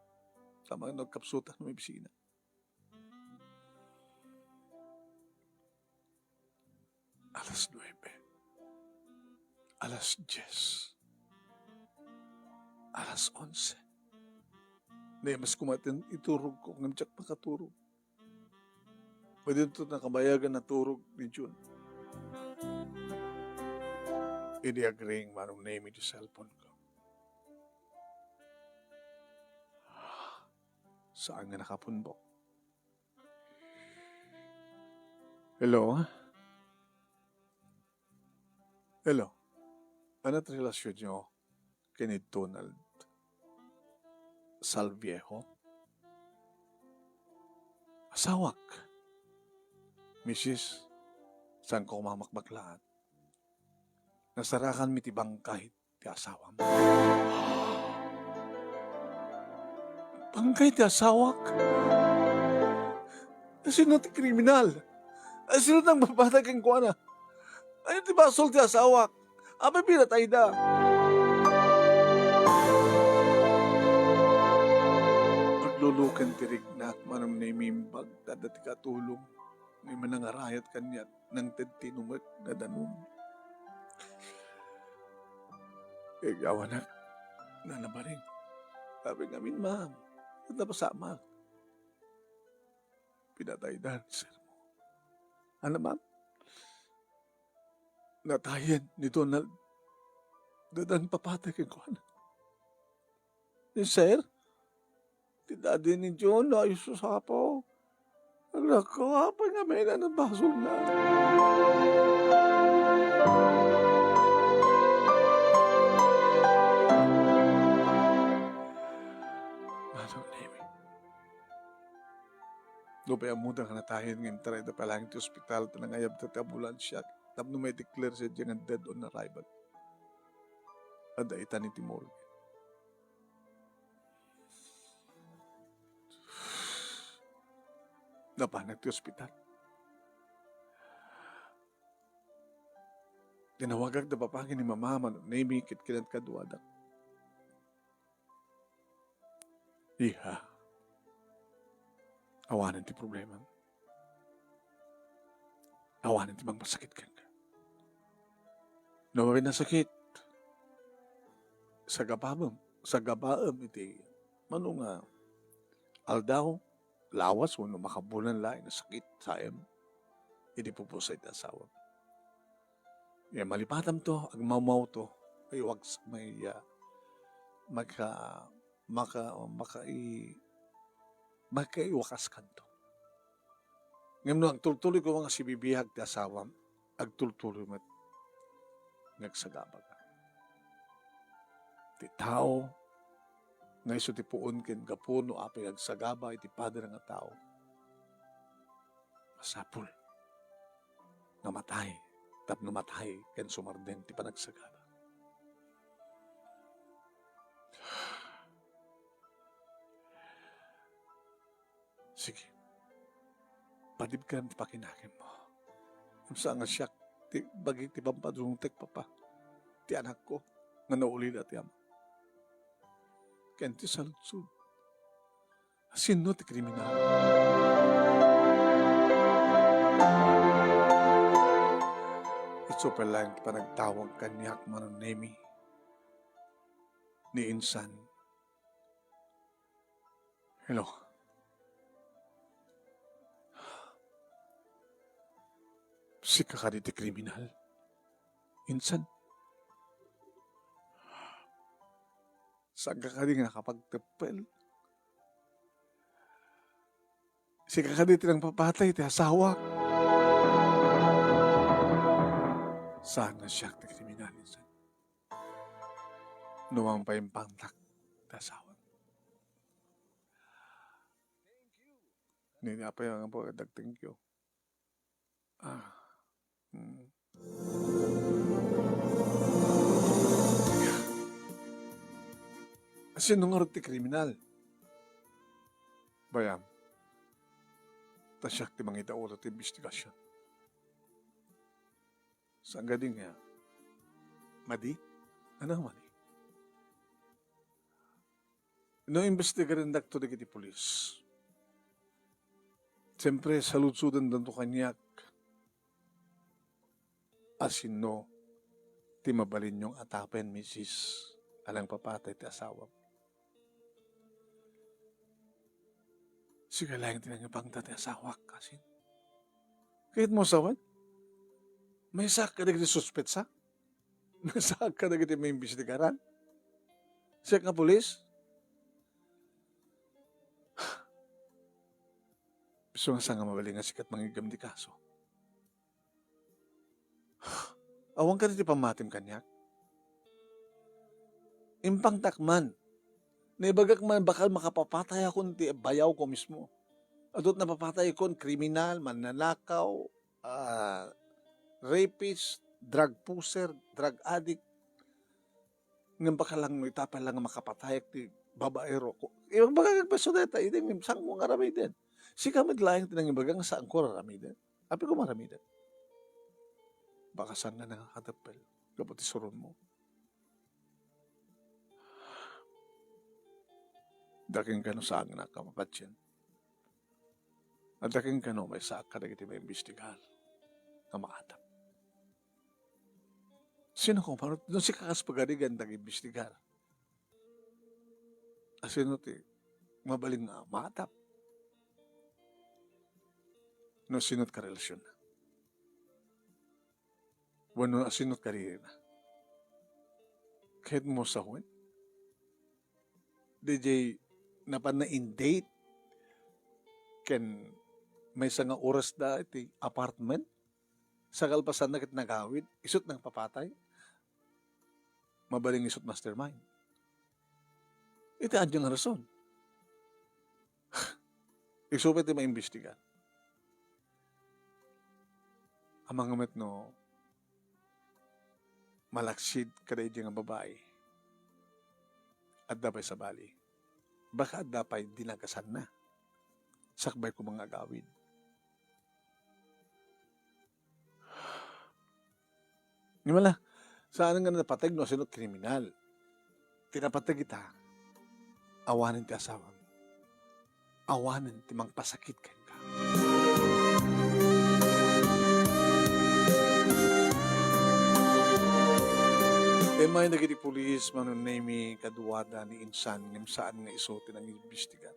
Saan nga nagkapsutan no mabisinak. Alas nuebe. Alas dies. Alas onse. Naemes koma ti iturogko, ngem diak makaturog. Pwede to nakabayagan a turog ni June. Idi agring, Manong Nemi, ti cellphone ko. Saan nga nakapumbok. Hello? Hello? Ania ti relasionyo ken ni Donald Salviejo? Asawak. Misis, saanko mamakbaklaat. Nasarakanmi ti bangkay ti asawam. Bangkay ti asawak? Asino ti kriminal? Asino ti nagpapatay kenkuana? Ania ti basol ti asawak? Apay pinatayda? Tulo ken ti riknak, Manong Nemi, imbag ta adda ti katulong nga manangarayat kaniak nangted ti inumek nga danum. Iggawanak, nanabaring. Sabi ngamin, ma'am, ket napasamak. Pinatayda ni sir mo. Ano, ma'am? Natayen ni Donald. Adda nangpapatay kenkuana. Ni sir? Ti daddy ni John, ayos sa sapo. Aglako, apay nga may nanabasol na. Manong Nemi. No pay ammoda nga natayen nga intarayda pay laeng ti ospital ta nangayabda ti ambulansia tapno ma-declare sadiay nga dead on arrival. Adda itan iti morgue. Napanak ti ospital. Tinawagak da papa ken ni mama, Manong Nemi, ket kinadkaduadak. Iha, awanen ti problema. Awanen ti mangmasakit kenka. No mapanka nasakit, sagabaem, sagabaem iti mano nga aldaw, lawas wenno makabulan laeng nga sakit, saem, idi pupusa iti asawam. Ngem malipatamto, agmawmawto, ay wag s-, may, ah, maka-, maka-, makai-, makaiwakas kanto. Ngem no agtultuloy koma nga sibibiag ti asawam, agtultuloy met nga agsagaba ka. Ti tao nga isu ti puon ken gapu no apay nga agsagaba iti pader nga tao, masapul nga matay tapno matay ken sumardeng ti panagsagaba. Sige. Padibkam ti pakinakemmo. Ngem saan nga siak ti bagi ti pampadungtek, Papa, ti anakko nga naulila ti ama. Ken ti saludsod, sinno ti kriminal? Isu pay laeng ti panagtawag kaniak, Manong Nemi, ni insan. Hello. Sika kadi ti kriminal? Insan? Saanka kadi nga nakapagteppel? Sika kadi ti nangpapatay ti asawak? Saan nga siak ti kriminal, insan? No mapaimpangtak ti asawak. Nini, apay nga po, dag thank you. Ah. Hmm. Sino nga ti kriminal? Bayam. Ta siak ti mangidaulo ti investigasyon. Saan kadi nga madi? Ano madi? No imbestigarendakto dagiti pulis, siyempre, saludsodendanto kaniak a sinno ti mabalinyo nga atapen, misis, a nangpapatay ti asawam. Sika laeng ti nangipangta ti asawak, kasin. Kayatmo sawen? Maysaak kadagiti suspetsa? Maysaak kadagiti maimbestigaran? Siak nga pulis? Isu nga saan nga mabalin nga sika ti mangiggem ti kaso? Awan kadi ti pammatim kaniak? Impangtak man. Naibagak man, bakal makapapatayakon ti bayawko mismo. Adu ti napapatayakkon, kriminal, mannanakaw, ah, rapist, drug pusher, drug addict. Ngem bakal lang no ita pay lang nga makapatayak ti babaero ko. Ibagbaga nga agpeso dayta, idi ngem saanko nga aramiden. Sika met laeng ti nangibaga nga saanko nga aramiden. Apay ko aramiden? Baka saan nga nakakateppel gapu ti suronmo. Adda kenka no saannak a mapatien. Adda kenka no maysaak kadagiti maimbestigar nga maatap. Sino koma no sika kas pagarigan dagiti imbestigar? Asino ti mabalin nga maatap? No sino ti karelasionna? Wenno asino ti karirina? Ket mo sawen? Diay napan na-indate ken maysa nga oras da iti apartment, sa kalpasanna ket nagawid, isut' nagpapatay, mabalin isut' mastermind. Iti ania nga rason? Isu pay ti maimbestigar. Amangan met no malaksid kadaydi nga babai. Adda pay sabali. Baka adda pay dinagasanna. Sakbay koma nga agawid. Ngem ala, saan nga napateg no asino ti kriminal. Ti napateg ita, awanen ti asawam. Awanen ti mangpasakit kenka. Immay dagiti pulis, Mano Nemi, kaduada ni insan, ngem saan nga isu ti nangimbestigar.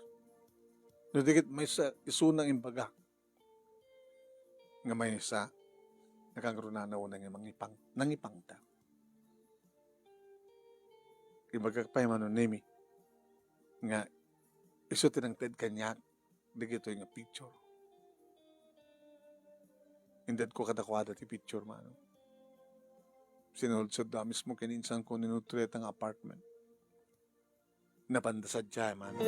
No di ket maysa, isuna nga imbaga nga maysa, nakangrunana unay nga mangipang-, nangipangta. Imbagak pay, Mano Nemi, nga isu ti nangted kaniak dagitoy nga picture. Intedko kadakuada ti picture, Mano. Sinulsodda mismo ken insanko ni Nutreta nga apartment. Napanda sadiay, Mano.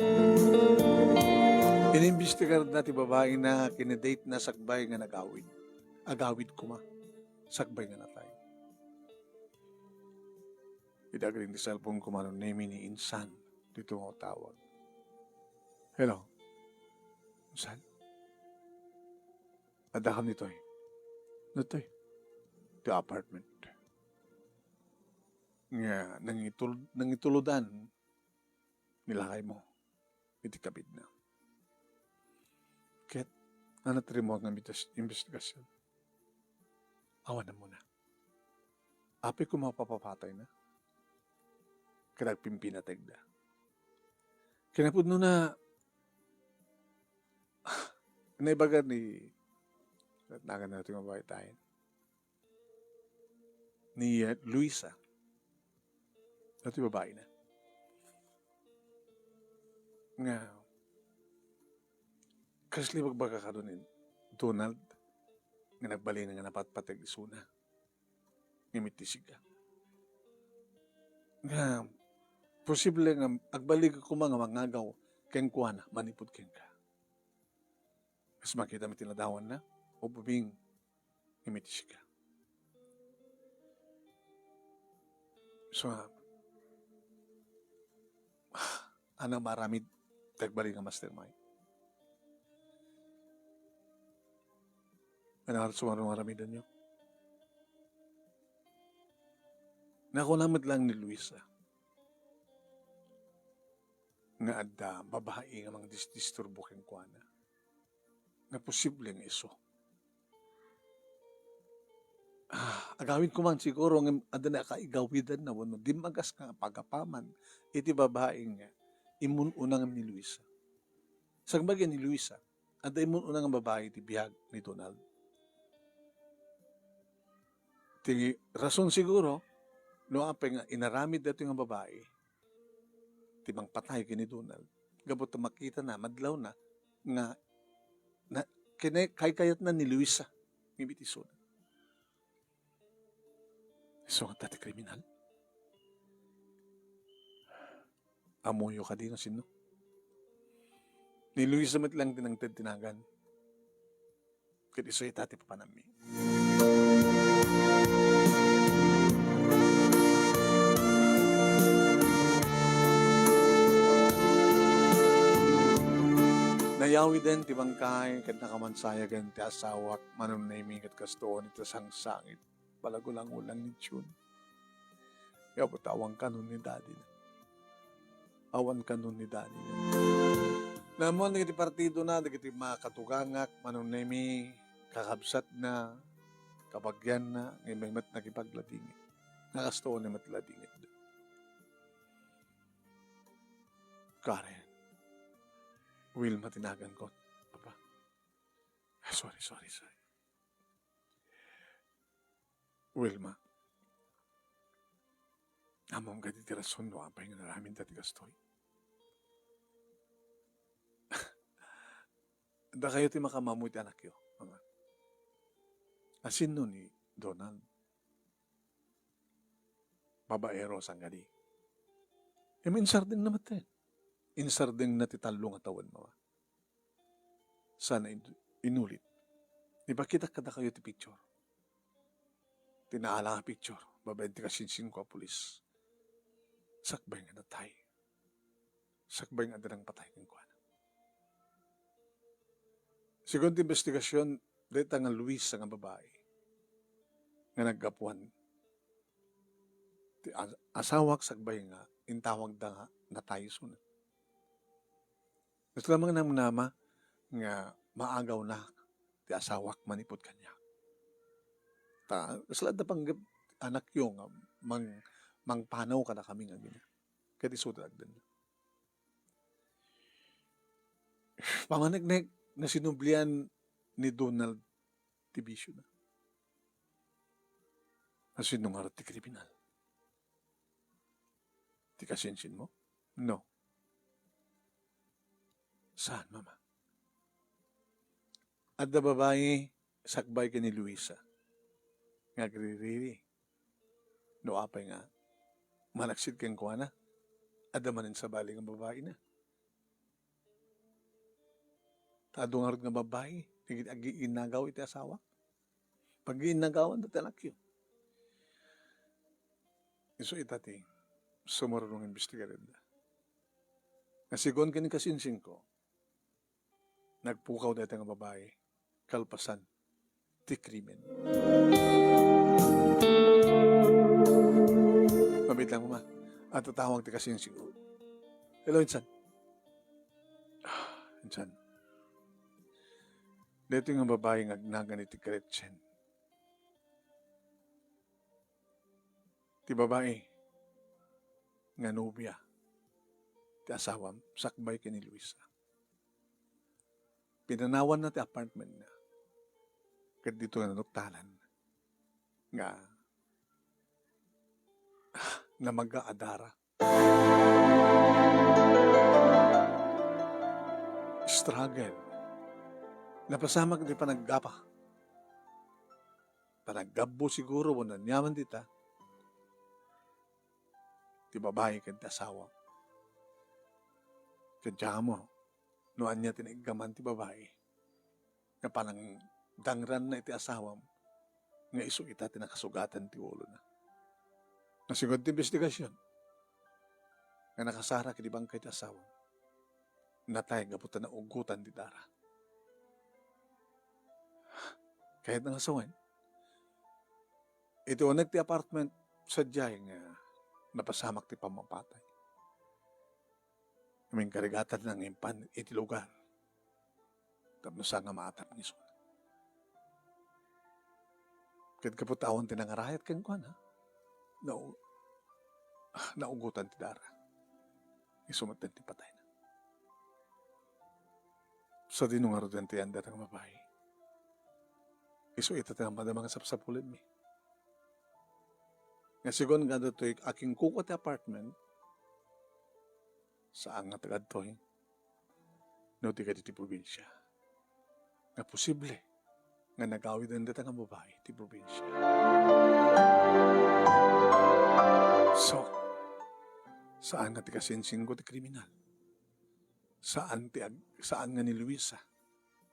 Inimbestigarda ti babaina ken ni date na sakbay nga nagawid. Agawid koma sakbay nga natay. Iti agring ti cellphone ko, Mano Nemi, ni insan ditoy nga tawag. Hello? Insan? Adda kam ditoy? Ditoy. Ti apartment. Nga nangitul-, nangitulodan ni lakaymo iti kabidna. Ket, ano ti rimmuar nga imbes-, imbestigasion? Awan ammo na. Apay koma a papapatayna? Ket agpimpinategda. Kinapudno na, naibaga ni, nagan na ito nga babae tayo. Ni, eh, Luisa. Ito yung babae na. Nga, kasla ibagbaga kano ni Donald nga nagbalin nga napatpateg isuna. Ngem iti sika. Nga, posible nga agbalin koma nga mangagaw kenkuana manipud kenka. Kas makita mi ti ladawanna, ubing, ngem iti sika. So, ah, ano maramid ti agbalin nga mastermind? Ano nga sumarong aramidenyo? Nakuna met lang ni Luisa nga adda babai nga mangdisdisturbo kenkuana. Nga posible nga isu. Ah, agawid koma siguro nga adda nakaigawidanna wenno dimmagas nga pagapaman iti babai nga immun-una ni Luisa. Sakbay ni Luisa, adda immun-una nga babai ti biag ni Donald. Ti rason siguro, no apay nga inaramid daytoy nga babai, ti mangpatay ken ni Donald, gapu ta makitana, madlawna, nga, na, kine-, kaykayatna ni Luisa, ngem iti isuna. Isu nga adda ti kriminal? Ammoyo kadi no sinno? Ni Luisa met lang ti nangted ti nagan. Ket isu ita ti papanammi. Nayawiden ti bangkay ket nakamansayagen ti asawak, Mano Nemi, ket kastoon iti sangsangit. Palagulangulang ni June. Gapu ta awan kanon ni daddy na. Awan kanon ni daddy na. Naammoan dagiti partidona, dagiti makatugangak, Manong Nemy, kakabsatna, kabagianna, nga immay met nakipagladingit. Nga kastoy ni met ladingit. Karen. Wilma ti naganko, Papa. Ah, sorry, sorry, sorry. Wilma, ammom kadi ti rason no apay nga naaramidda ti kastoy? Dakayo ti makamammo iti anakyo, Mama. Asinno ni Donald? Babaero saan kadi? Ngem insardengna met. Insardengna ti tallo nga tawen, Mama. Sana in-, inulit. Ipakitak kadakayo ti picture. Ti naala nga picture, babaen ti kasinsinko a pulis. Sakbay nga natay. Sakbay nga adda nangpatay kenkuana. Segun ti investigasyon, dayta nga Luisa nga babai nga naggapuan ti as-, asawak sakbay nga intawagda nga natay isuna. Gusto lamang namnama nga maagawna ti asawak manipud kaniak. Ta, kasla adda panggep anakyo nga mang-, mangpanaw kadakami nga agina. Ket isu ti agdanna. Pamaneknek, nasinublian ni Donald ti bisiona. Asinno ngarud ti kriminal? Ti kasinsinmo? No. Saan, Mama? Adda babai sakbay ken ni Luisa nga agririri. No apay nga manaksid kenkuana, adda manen sabali nga babaina. Ta adu ngarud nga babai, dagiti agiinnagaw iti asawa. Pagiinnagawan dagiti anakyo. Isu ita ti sumurunong imbestigar ida. Nga segun ken kasinsinko, nagpukaw dayta nga babai kalpasan ti krimen. Mabiit lang, Mama. Adda tawag ti kasinsinko. Hello, insan. Ah, insan. Daytoy nga babai nga agnagan iti Gretchen. Ti babai nga nobia ti asawam sakbay ken ni Luisa. Pinanawanna ti apartmentna. Ket dito nanuktalan nga, ah, namaga a dara. Struggle. Napasamak ti panaggapa. Panaggabbo siguro wenno aniaman dita. Ti babai ken ti asawa. Ket diak ammo no ania ti naiggaman ti babai nga panangdangranna iti asawam nga isu ita ti nakasugatan ti ulona. Nga segun ti imbestigasyon nga nakasarak iti bangkay ti asawam, natay gapu ta naugotan ti dara. Kayatna nga sawen, iti uneg ti apartment, sadiay nga napasamak ti pammapatay. Ngem inkarigatanna nga impan iti lugar tapno saan nga maatap nga isuna. Ket gapu ta awan ti nangarayat kenkuana, nau-, naugotan ti dara. Isu met ti patayna. Sadino ngaruden ti anda nga babai? Isu ita ti madama nga sapsapulenmi. Nga segun nga datoy akinkukua ti apartment, saan nga taga ditoy, no di kadi ti probinsia. Nga posible nga nagawiden dayta nga babai ti probinsia. So, saan nga ti kasinsinko ti kriminal? Saan ti ag-, saan nga ni Luisa?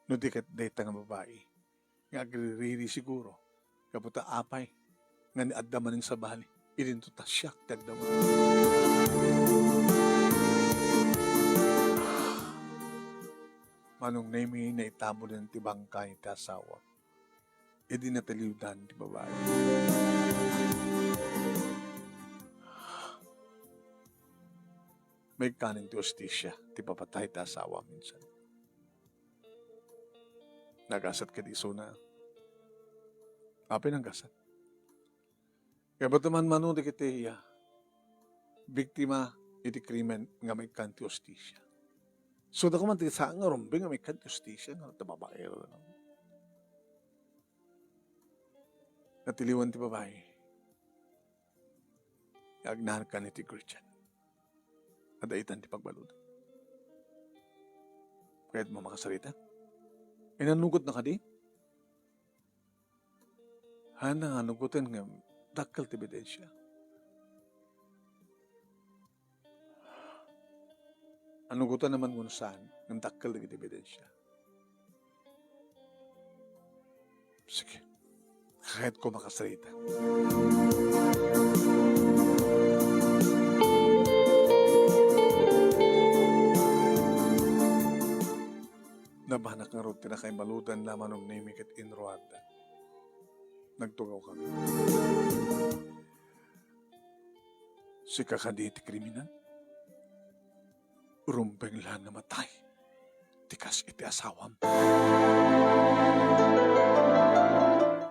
No di ket dayta nga babai nga agririri siguro, gapu ta apay nga ni adda manen sabali, idinto ta siak ti agdama. Manong Nemy, naitamoden ti bangkay ti asawa idi natiliwdan ti babai. maikkanen ti hustisia ti papatay ti asawam minsan. Nagasat kadi isuna. Apay nagasat? Kay bato man mano dagiti, ah, biktima iti krimen nga maikkan ti hustisia. So, da ko man ti saan nga rumbeng nga maikkan ti hustisia nga ta babaero. Natiliwan ti babai. Agnakan iti Gretchen. Adda itan ti pagbalud. Kayatmo makasarita? Inanugot na kadi? Haan nga anugoten ngem dakkel ti ebidensia. Anugoten man ngem saan ngem dakkel dagiti ebidensia. Sige. Kayatko makasarita. Nabanak ngarud ti nakaibaludan ni Manong Nemi ket inruarda. Nagtugaw kami. Sika kadi ti kriminal? Rumbeng la nga matay ti kas iti asawam.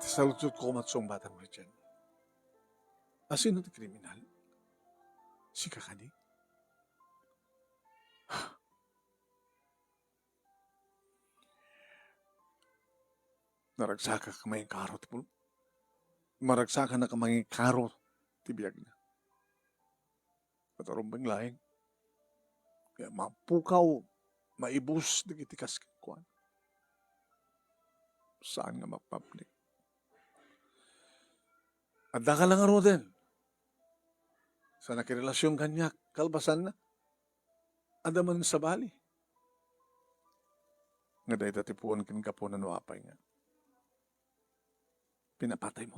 Ti saludsodko met sungbatam, Gretchen. Asino ti kriminal? Sika kadi? Naragsakak mangikaro ti pul-, maragsakak mangikaro ti biagna. Ket rumbeng laeng. Kaya mapukaw, maibus dagiti kas kenkuana. Saan nga mapapnek. Adda ka la ngaruden. Sa nakirelasyon kaniak, kalpasanna, adda man sabali. Nga dayta ti puon ken gapuna no apay nga pinapataymo.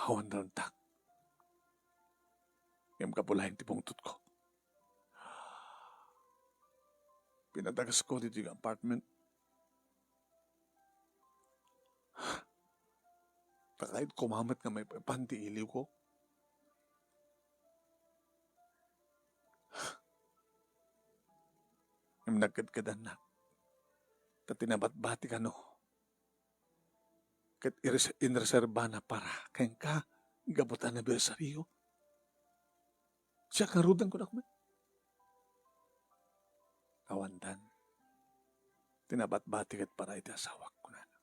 Awan dantak. Ngem gapu laeng ti bungtotko. Pinadagasko ditoy apartment. Ta kayatko met nga maipan ti iliwko. Ngem nagkedkedannak. Ta ti nabatbati kano ket ires-, inreserbana para kenka gapu ta anibersario. Siak ngaruden, kunak met. Awandan. Ti nabatbati ket para iti asawak, kunana.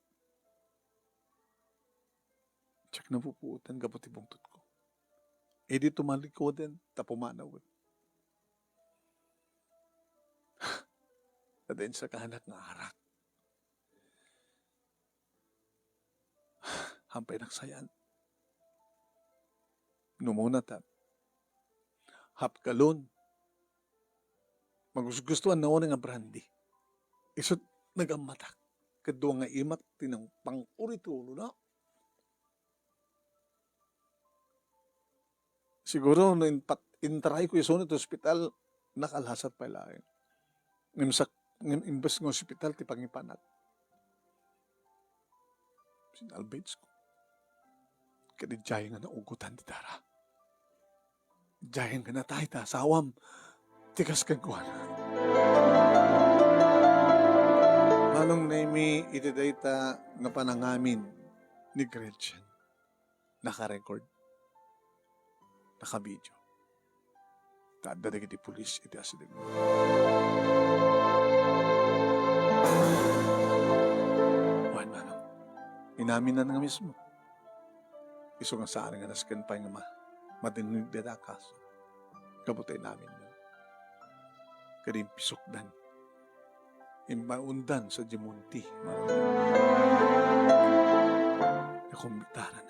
Siak napupuotan gapu ti bungtotko. Idi tumalikuden ta pumanawen. Adda insakanak nga arak. Hampay nagsayaan. Numuna ta, half galon. Magusgustuan na uray nga brandy. Isut' nagammatak. Ket dua nga imak ti nangpang-uri ti ulona. Siguro no impat-, intrayko isuna iti ospital, nakalasat pay laeng. Ngem sak-, ngem imbes nga ospital ti pangipanak, sinalvageko. Ket idiay nga naugotan ti dara. Idiay nga natay ta asawam ti kas kenkuana. Manong Nemi, iti dayta nga panangamin ni Gretchen, naka-record, naka-video. Ta adda dagiti pulis iti asideg. Wen, manong, inaminnan nga mismo. Isu nga saan nga nasken pay nga ma-, madengngeg dayta a kaso. Gapu ta inamin mo. Kadi impisukdan. Imbaondan sa Dimonte. Nakumbitaran.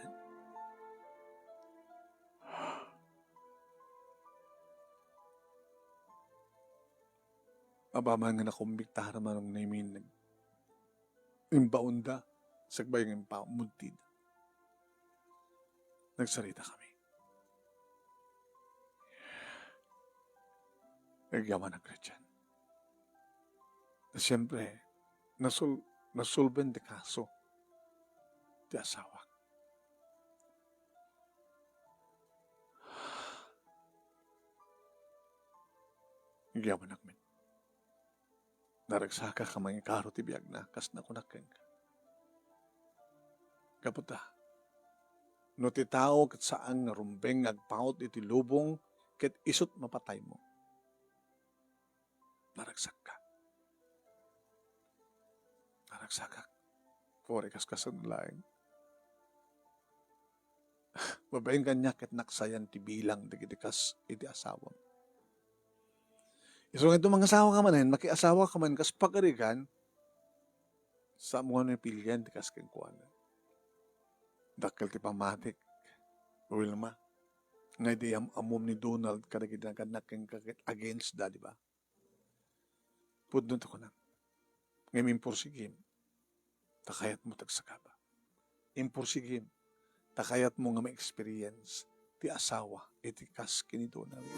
Apaman nga nakumbitaran, Manong Nemi, nag-, imbaonda, sakbay nga impamuntida. Nagsarita kami. Nagyaman a Gretchen. Na siyempre, nasul-, nasulben ti kaso ti asawak. Agyaman met. Naragsakak a mangikaro ti biagna, kas nakunak kenka. Gapu ta, no ti tao ket saan nga rumbeng nga agpaut iti lubong ket isut' mapataymo. Naragsakka. Naragsakak. Puri kas kasano laeng. Babaen kaniak ket naksayan ti bilang dagiti kas iti asawam. Isu nga ito mangasawa ka manen, makiasawa ka man kas pagarigan, sa mo nga pilian ti kas kenkuana. Dakkel ti pammatik, Wilma, nga idi am-, ammom ni Donald kadagiti nagkadnak kenka ket against da, di ba? Pudno ti kunam. Ngem impursigim, ta kayatmo ti agsakaba. Impursigim, ta kayatmo nga ma-experience ti asawa iti kas ken ni Donald.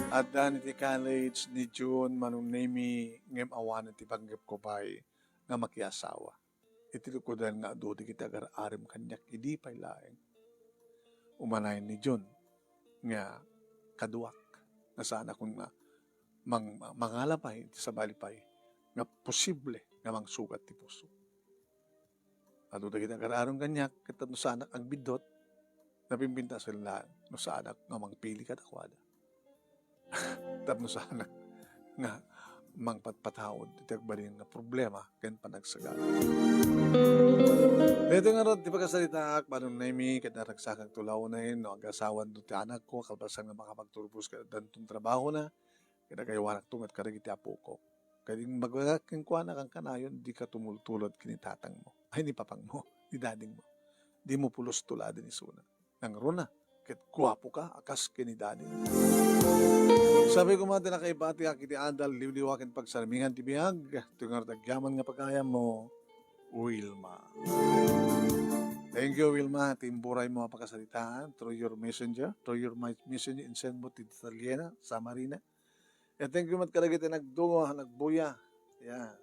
Addan iti college ni June, Manong Nemi, ngem awanen ti panggepko pay nga makiasawa. Iti lukodan nga adu dagiti agar-arem kaniak idi pay laeng. Umanayen ni June nga kaduak, nga saanakon nga mang-, mangala pay iti sabali pay nga posible nga mangsugat ti puso. Adu dagiti agar-arem kaniak, ket no saanak agbiddut, napimpintas laeng no saanak nga mangpili kadakuada. Tapno saanak nga mangpatpataud iti agbalin nga problema ken panagsagana. Daytoy ngarud ti pakasaritaak, Manong Nemi, ket naragsakak ti ulaonen no agasawan ti anakko, kalpasan nga makapagturbos ket addanton trabahona, ket agaywanakto met kadagiti apoko. Ket imbagak kenkuana, kankanayon, dika tumultulod ken ni tatangmo, ay, ni papangmo, ni dadingmo. Dimo pulos tuladen isuna. Nangruna, ket guapoka a kas ken ni Daniel. Sabi koma ti nakaibatiak iti adal, liwliwa ken pagsarmingan ti biag, ti ngarud agyaman nga pagayammo, Wilma. Thank you, Wilma, ti imburay mo a pakasaritaan through your messenger, through your my messenger, insend mo ti Italiana, Samarina. And thank you met kadagiti nagduma, nagbuya. Yeah.